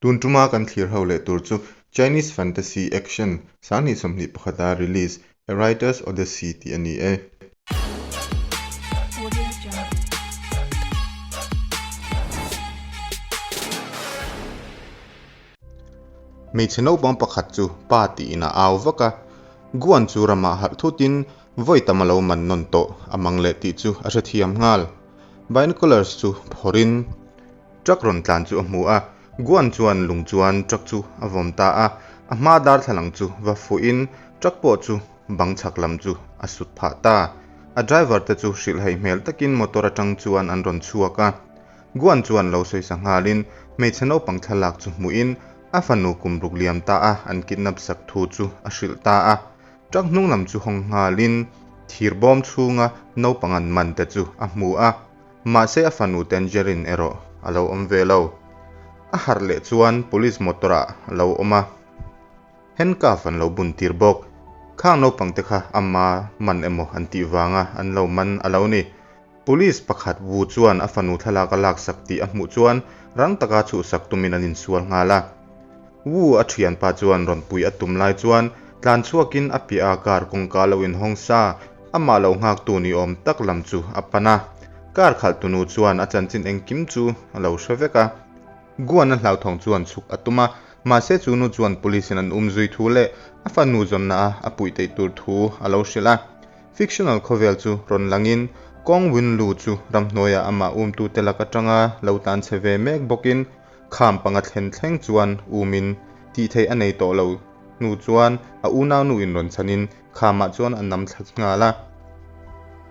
Tun tuma kan thlir ho leh tur chu Chinese Fantasy Action 2021 a release A Writer's Odyssey tih a ni e. Hmeichhe naupang pakhat chu pa tiin a au vak a, Guan chu ramah harh thutin vawi tam a lo man nawn tawh a mang leh tih chu a hrethiam nghal. Binoculars chu phawrhin truck rawn tlan chu a hmu a, Guan chuan lung chuan truck chu a vawm ta a, a hma darthlalang chu va fuhin truck pawh chu bang chhak lam chu a sut phah ta. A driver te chu hrilhhaih hmel takin motor atang chuan an rawn chhuak a. Guan chuan lo sawisa nghalin hmeichhe naupang thlalak chu hmuhin a fanu kum ruk liam ta a an kidnap sak thu chu a hrilh ta a. Truck hnung lam chu hawng nghalin thir bawm chhunga naupang an man te chu a hmu a, mahse a fanu Tangerine erawh a lo awm ve lo. A harh leh chuan police motor ah a lo awm a, handcuff an lo bun tir bawk. Khang naupang te kha ama man emaw an tih vanga an lo man a lo ni. Police pakhat Wu chuan a fanu thlalak a laksak tih a hmuh chuan rang taka chhuhsak tumin an insual nghal a. Wu a thianpa chuan rawn pui a tum lai chuan tlan chhuakin a piah a car kawngka lo inhawng sa, amah lo nghaktu ni awm tak lam chu a pan a. Car khalhtunu chuan a chanchin engkim chu a lo hre vek a. Guan a hlauthawng chuan chhuk a tum a, mahse chu nu chuan police in an um zui thu leh a fanu zawnna a a puih theih tur thu a lo hrilh a. Fictional khawvel chu rawn langin Kong Win Lu chu ramhnuaiah amah umtute lak atanga lo tlan chhe ve mek bawkin kham panga thlen thleng chuan umin tih theih a nei tawh lo hnu chuan a unaunu in rawn chhanin khamah chuan a nam thla nghal a.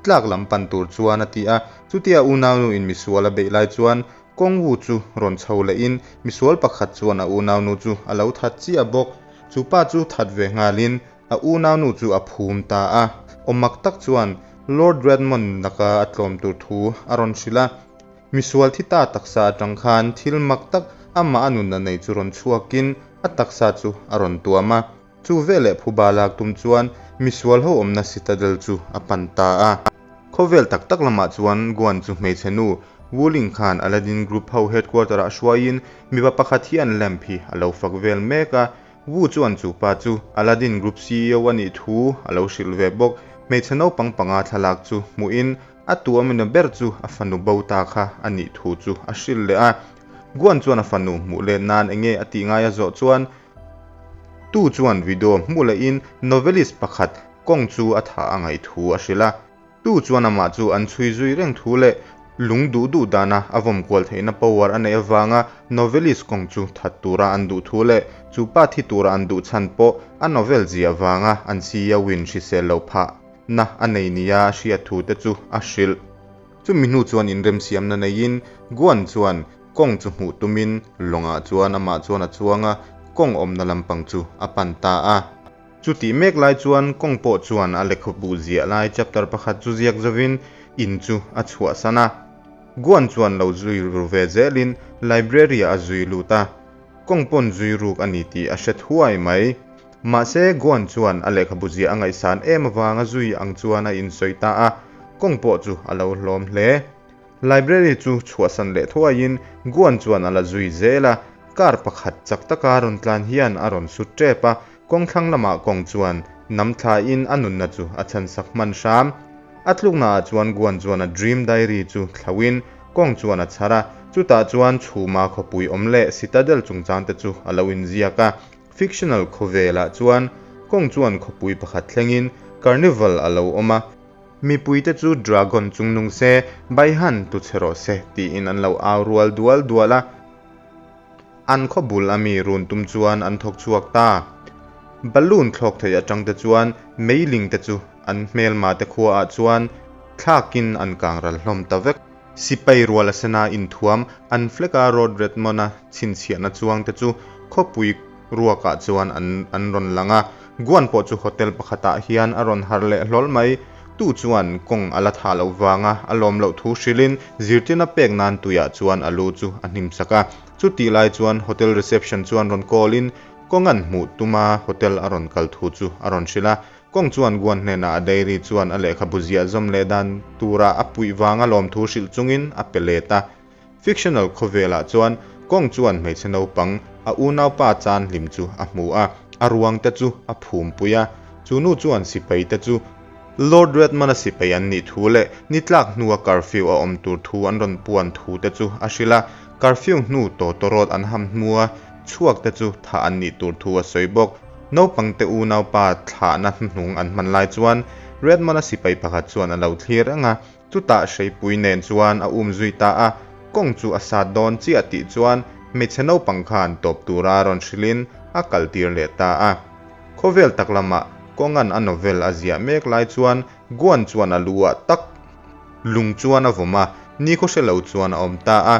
Tlak lam pan tur chuan a ti a, chutia unaunu in misual a beih lai chuan Kong Wu chu rawn chho lehin misual pakhat chuan a unaunu chu a lo that chiah bawk. Chu pa chu that ve nghalin A unaunu chu a phum ta a, awmak tak chuan Lord Redmond laka a tlawm tur thu a rawn hrilh a. Misual thi ta taksa atang khan thil mak tak amah a nunna nei chu rawn chhuakin a taksa chu a rawn tuam a. Chu veleh phuba lak tum chuan misual ho awmna citadel chu a pan ta a. Khawvel tak tak lamah chuan Guan chu hmeichhe nu Wuling khan Aladdin Group ho headquarter ah hruaiin mipa pakhat hian lamp hi a lo fak vel mek a. Wu chuan chu pa chu Aladdin Group CEO a nih thu a lo hrilh ve bawk. Hmeichhe naupang panga thlalak chu hmuhin a tu amina ber chu a fanu bo ta kha a nih thu chu a hrilh leh a. Guan chuan a fanu hmuh let nan enge a tih ngai a zawh chuan Tu chuan video hmuh lehin novelist pakhat kawng chu a thah a ngaih thu a hrilh a. Tu chuan amah chu an chhui zui reng thu leh lung duh duh dana a vawm kual theihna power a neih avanga novelist kawng chu that tura an duh thu leh chu pa thi tura an duh chhan pawh a novel ziah vanga an CEO in hrisel loh phah na a nei nia a hriat thu te chu a hrilh. Chumi hnu chuan inremsiamna neiin Guan chuan kawng chu hmuh tumin lawngah chuan amah chuan a chuang a, kawng awmna lampang chu a pan ta a. Chutih mek lai chuan kawng pawh chuan a lehkhabu ziah lai chapter pakhat chu ziak zovin in chu a chhuahsan a. Guan chuan lo zui ru ve zelin library-ah a zui lut a, kawng pawn zui ruk a ni tih a hre thuai mai. Mahse, Guan chuan a lehkhabu ziah a ngaihsan em avanga zui ang chuan a insawi ta a, kawng pawh chu a lo hlawm hle. Library chu chhuahsan leh thuaiin Guan chuan a la zui zel a, car pakhat chak taka rawn tlan hian a rawn sut tep a, kawng thlang lamah kawng chuan nam thlain a nunna chu a chhansak hman hram. A tluknaah chuan Guan chuan a dream diary chu thlauhin kawng chuan a chhar a, chutah chuan chhuma khawpui awm leh citadel chungchang te chu a lo inziak a. Fictional khawvelah chuan kawng chuan khawpui pakhat thlengin carnival a lo awm a. Mipuite chu Dragon chung nung se, Baihan tu che rawh se tiin an lo au rual dual dual a. An khaw bul a mi run tum chuan an thawk chhuak ta. Balloon thlawk thei atang te chuan meiling te chu an hmelma te khua ah chuan thlakin an kang ral hlawm ta vek. Sipai rual a sena inthuam an flag a Road Redmond a chhinchhiahna chuang te chu khawpui ruak ah chuan an an rawn lang a. Guan pawh chu hotel pakhat ah hian a rawn harh leh hlawl mai. Tu chuan kawng a la thah loh vanga a lawm loh thu hrilhin zirtirna pek nan tuiah chuan a lu chu a hnim sak a. Chutih lai chuan hotel reception chuan rawn call in kawng an hmuh tuma hotel a rawn kal thu chu a rawn hrilh a. Kawng chuan Guan hnenah a diary chuan a lehkhabu ziah zawm leh dan tura a puih vanga lawm thu hrilh chungin a pe let a. Fictional khawvelah chuan Kawng chuan hmeichhe naupang a unaupa chan hlim chu a hmu a, a ruang te chu a phum pui a. Chu nu chuan sipai te chu Lord Redmond-a sipai an nih thu leh ni tlak hnua curfew a awm tur thu an rawn puan thu te chu a hrilh a. Curfew hnu tawtawrawt an ham hnua chhuak te chu thah an nih tur thu a sawi bawk. Naupang te unaupa thlahna hnuhnung an hman lai chuan Redmond-a sipai pakhat chuan a lo thlir reng a, chutah hreipui nen chuan a um zui ta a. Kawng chu a sat dawn chiah tih chuan hmeichhe naupang khan tawp tura rawn hrilhin a kaltir leh ta a. Khawvel tak lamah Kawngan a novel a ziah mek lai chuan Guan chuan a lu ah tak lung chuan a vawm a, nikhaw hre lo chuan a awm ta a.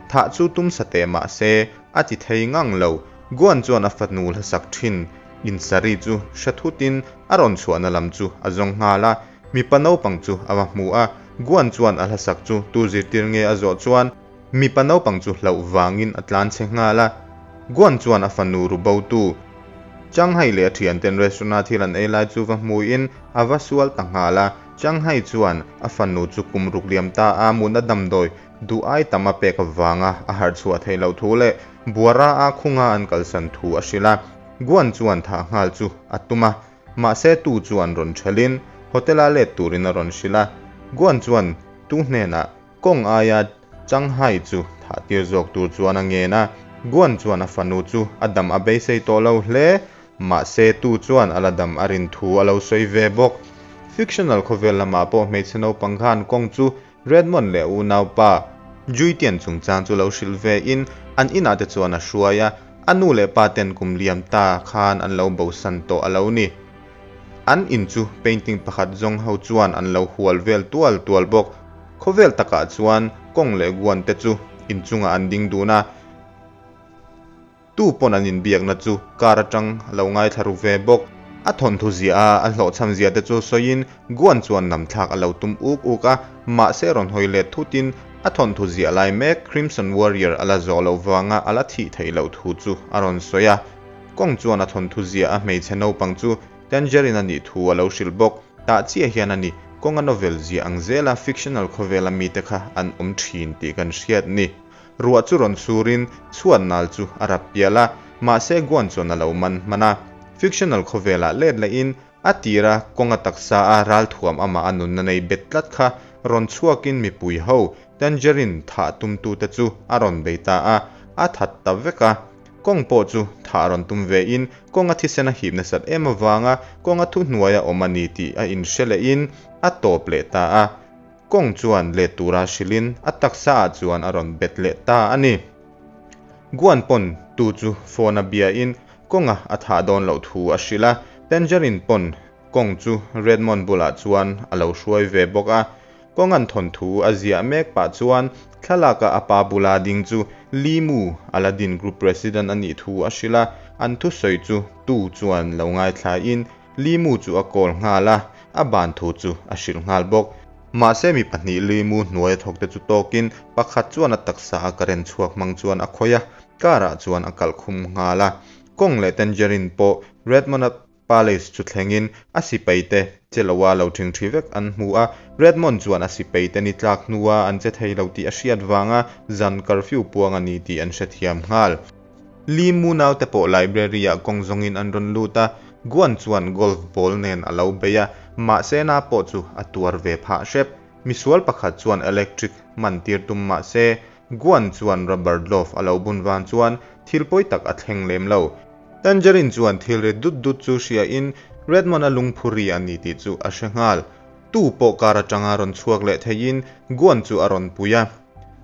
Thah chu tum sa teh mah se a ti thei ngang lo. Guan chuan a fanu hlasak thin insari chu hre thutin a rawn chhuahna lam chu a zawng nghal a. Mipa naupang chu a va hmu a, Guan chuan a hlasak chu tu zirtir nge a zawh chuan mipa naupang chu hlauh vangin a tlan chhe nghal a. Guan chuan a fanu ru botu Changhai leh a thianten restaurant-a thil an ei lai chu va hmuin a va sual ta nghal a. Changhai chuan a fanu chu kum ruk liam ta a mutna damdawi duh ai tam a pek avanga a harh chhuah theih loh thu leh buara a khunga an kalsan thu a hrilh a. Guan chuan thah nghal chu a tum a. Mahse tu chuan rawn thelin hotel-a let turin a rawn hrilh a, Guan chuan tu hnenah kawng aia Changhai chu thah tir zawk tur chuan a ngen a, Guan chuan a fanu chu a dam a beisei tawh lo hle, mahse tu chuan a la dam a rin thu a lo sawi ve bawk. Fictional khawvel lamah pawh hmeichhe naupang khan kawng chu Redmond leh unaupa Juitian chungchang chu lo hrilh ve in an inah te chuan a hruai a, a nu leh pa ten kum liam ta khan an lo bosan tawh a lo ni. An in chu painting pakhat zawng ho chuan an lo hual vel tual tual bawk. Khawvel takah chuan kawng leh guan te chu inchungah an ding dun a. Tu pawn an inbiakna chu car atang a lo ngaithla ru ve bawk. A thawnthu ziah a, a hlawhchham zia te chu sawiin Guan chuan namthlak a lo tum uk uk a, mahse rawn hawi let thutin a thawnthu ziah lai mek Crimson Warrior a la zawh loh vanga a la thih theih loh thu chu a rawn sawi a. Kawng chuan a thawnthu ziah a hmeichhe naupang chu Tangerine a nih thu a lo hrilh bawk. Tah chiah hian a ni, kawnga novel ziah ang zela fictional khawvela mite kha an awm thin tih kan hriat ni. Ruah chu rawn surin chhuat nal chu a rap pial a, mahse Guan chuan a lo man hman a. Fictional khawvelah let lehin a tira kawnga taksa a ralthuam amah a nunna nei bet tlat kha rawn chhuakin mipui ho Tangerine thah tumtute chu a rawn bei ta a, a that ta vek a. Kawng pawh chu thah rawn tum vein kawnga thisen a hip nasat em avanga kawnga thuhnuaia awm a ni tih a inhre lehin a tawp leh ta a. Kawng chuan let tura hrilhin a taksa ah chuan a rawn bet leh ta a ni. Guan pawn tu chu phone a biain kawnga a thah dawn loh thu a hrilh a, Tangerine pawn kawng chu Redmond bulah chuan a lo hruai ve bawk a. Kawnga'n thawnthu a ziah mek pah chuan thlalaka a pa bula ding chu Li Mu, Aladdin Group President a nih thu a hrilh a, an thusawi chu tu chuan lo ngaithlain Limu chu a call nghal a, a ban thu chu a hrilh nghal bawk. Mahse mi pahnih Limu hnuaia thawk te chu tawkin pakhat chuan a taksa a current chhuak hmang chuan a khawih a, car ah chuan a kalh khum nghal a. Kawng leh Tangerine pawh Redmond-a Palace chu thlengin a sipai te che loa lo ṭhingṭhi vek an hmu a, Redmond chuan a sipai te ni tlak hnua an che thei lo tih a hriat vanga zan curfew puang a ni tih an hrethiam nghal. Lee Mu naute pawh library-ah kawng zawngin an rawn lut a, Guan chuan golf ball nen a lo bei a, mahse na pawh chu a tuar ve phah hrep. Misual pakhat chuan electric man tir tum mahse, Guan chuan rubber glove a lo bun vang chuan thil pawi tak a thleng lem lo. Tangerine chuan thil ri dut dut chu hriain Redmond-a lungphu ri a ni tih chu a hre nghal. Tu pawh kar atanga rawn chhuak leh theiin Guan chu a rawn pui a.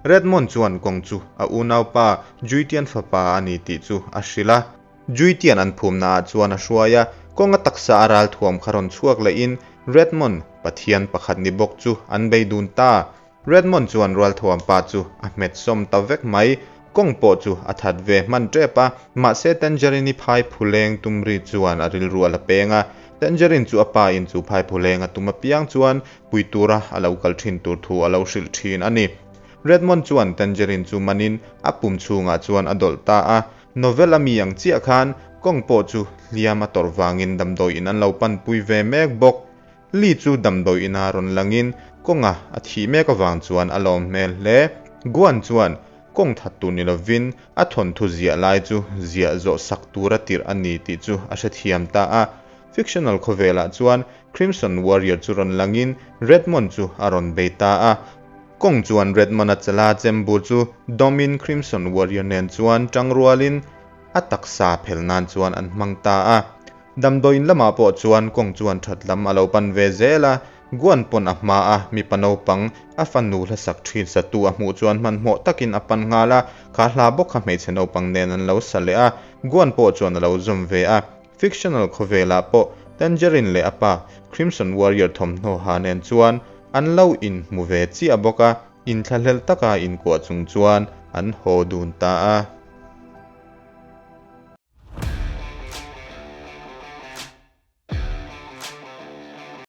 Redmond chuan kawng chu a unaupa Juitian fapa a ni tih chu a hrilh a. Juitian an phumna ah chuan a hruai a, kawnga taksa a ralthuam kha rawn chhuak lehin Redmond, Pathian pakhat ni bawk chu an bei dun ta. Redmond chuan ralthuam pa chu a hmet sawm ta vek mai. Kawng pawh chu a that ve hman tep a, mahse Tangerine-i phai phuleng tum ri chuan a rilru a la peng a. Tangerine chu a pa in chu phai phuleng a tum apiang chuan pui tura a lo kal thin tur thu a lo hrilh thin a ni. Redmond chuan Tangerine chu manin a pum chhungah chuan a dawlh ta a, Novel a mi ang chiah khan kawng pawh chu hliam a tawrh vangin damdawi in an lo panpui ve mek bawk. Lee chu damdawi ina rawn langin kawnga a thih mek avang chuan a lawm hmel hle. Guan chuan. Kong that tur ni lovin a thawnthu ziah lai chu ziah zawh sak tura tirh a ni tih chu a hrethiam ta a. Fictional khawvelah chuan Crimson Warrior chu rawn langin Redmond chu a rawn bei ta a. Kong chuan Redmond-a chala chembur chu dawmin Crimson Warrior nen chuan tangrualin a taksa phel nan chuan an hmang ta a. Damdawiin lamah pawh chuan Kong chuan that lam a lo pan ve zel a, Guan pawn a hma a, mipa naupang a fanu hlasak thin satu a hmuh chuan hmanhmawh takin a pan nghal a, kha hla bawk kha hmeichhe naupang nen an lo sa leh a, Guan pawh chuan a lo zawm ve a. Fictional khawvelah pawh Tangerine leh a pa Crimson Warrior thawmhnaw ha nen chuan an lo inhmu ve chiah bawk a, inthlahlel taka inkuah chung chuan an haw dun ta a.